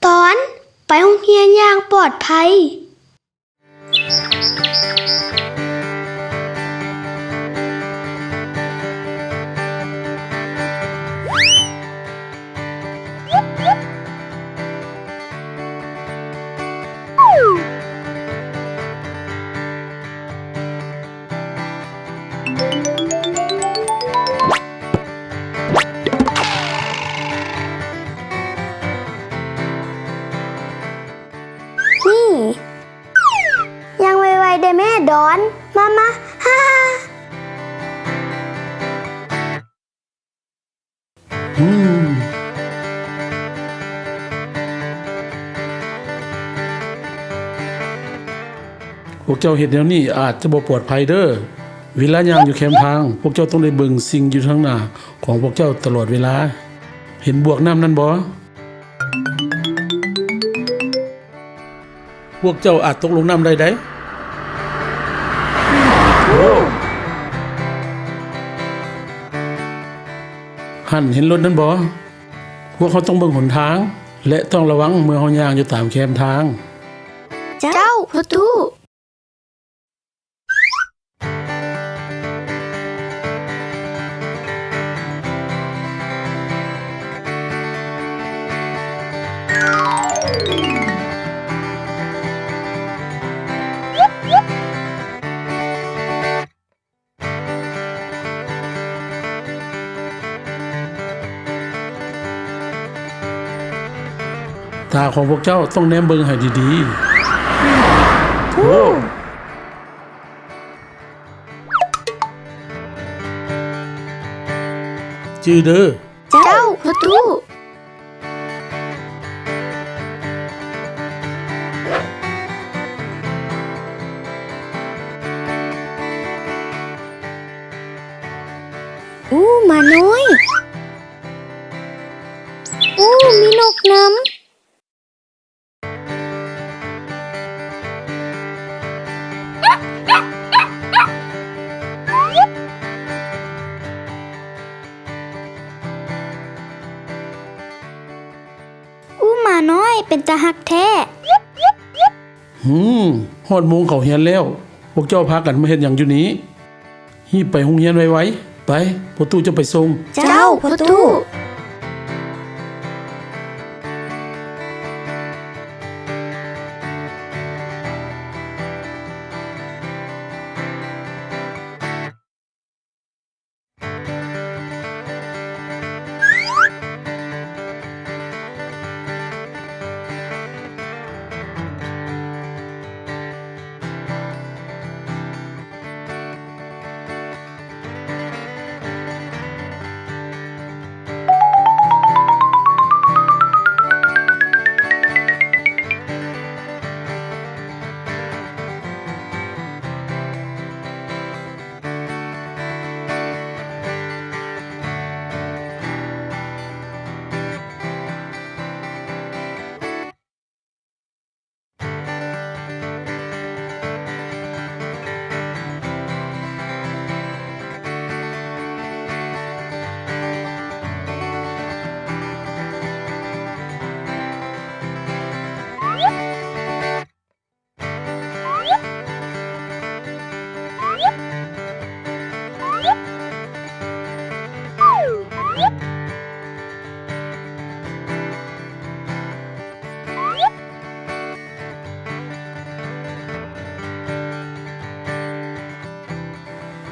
ຕອນ ໄປໂຮງຮຽນຢ່າງປອດໄພ. ນີ້ ຍ່າງໄວໆເດີ້ແມ່ດອນ ມາໆ ຮາໆ. ອືມ ພວກເຈົ້າເຮັດແນວນີ້ອາດຈະບໍ່ປອດໄພເດີ້. ເວລາຍ່າງຢູ່ແຄມທາງ, ພວກເຈົ້າຕ້ອງໄດ້ເບິ່ງສິ່ງຢູ່ທາງໜ້າຂອງພວກເຈົ້າຕະຫຼອດເວລາ. ເຫັນບວກນ້ຳນັ້ນບໍ່? ພວກເຈົ້າອາດຕົກລົງນ້ຳໄດ້ໃດ໋. ຫັ້ນ ເຫັນລົດນັ້ນບໍ່? ພວກເຮົາຕ້ອງເບິ່ງຫົນທາງ ແລະ ຕ້ອງລະວັງເມື່ອເຮົາຍ່າງຢູ່ຕາມແຄມທາງ. ເຈົ້າ ພໍ່ຕູ້. ຕາຂອງພວກເຈົ້າຕ້ອງແນມເບິ່ງໃຫ້ດີໆ. ໂອ້ ຈື່ເດີ້. ເຈົ້າ ພໍ່ຕູ້. ອູ້ ໝານ້ອຍ. ອູ້ ມີນົກນຳ. ອູ້ ໝານ້ອຍ ເປັນຕາຮັກແທ້. ຫືມ ຮອດໂມງເຂົ້າຮຽນແລ້ວ, ພວກເຈົ້າພາກັນມາເຮັດຫຍັງຢູ່ນີ້? ຮີບໄປໂຮງຮຽນໄວໆ. ໄປ, ພໍ່ຕູ້ຈະໄປສົ່ງ. ເຈົ້າ ພໍ່ຕູ້.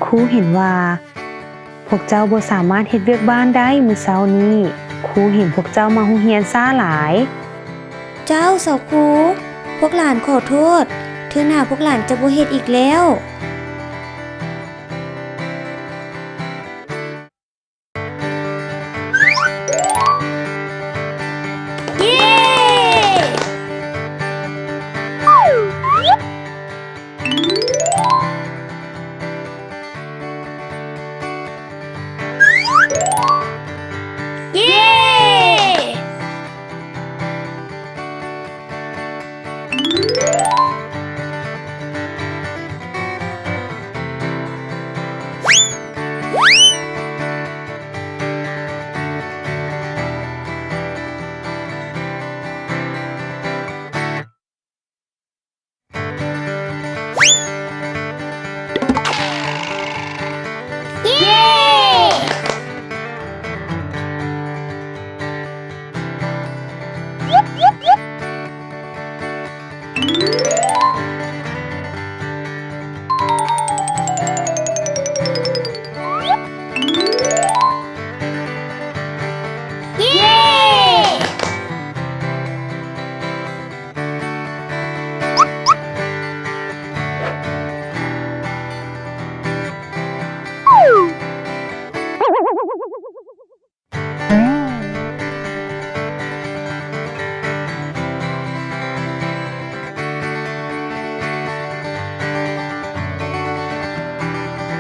ຄູເຫັນວ່າ ພວກເຈົ້າບໍ່ສາມາດເຮັດວຽກບ້ານໄດ້ມື້ເຊົ້ານີ້. ຄູເຫັນພວກເຈົ້າມາໂຮງຮຽນຊ້າຫຼາຍ. ເຈົ້າ ສາວຄູ, ພວກຫຼານຂໍໂທດ. ເທື່ອໜ້າພວກຫຼານຈະບໍ່ເຮັດອີກແລ້ວ. ເຢ້! ເຢ້!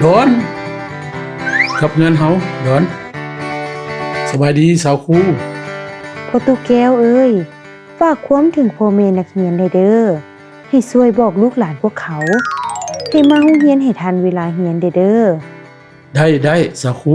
ດອນ ກັບເຮືອນເຮົາ ດອນ. ສະບາຍດີສາວຄູ. ພໍ່ຕູ້ແກ້ວເອີຍ, ຝາກຄວາມເຖິງພໍ່ແມ່ນັກຮຽນແດ່ເດີ້, ໃຫ້ຊ່ວຍບອກລູກຫຼານພວກເຂົາ ໃຫ້ມາໂຮງຮຽນໃຫ້ທັນເວລາຮຽນແດ່ເດີ້. ໄດ້ ໄດ້ສາວຄູ.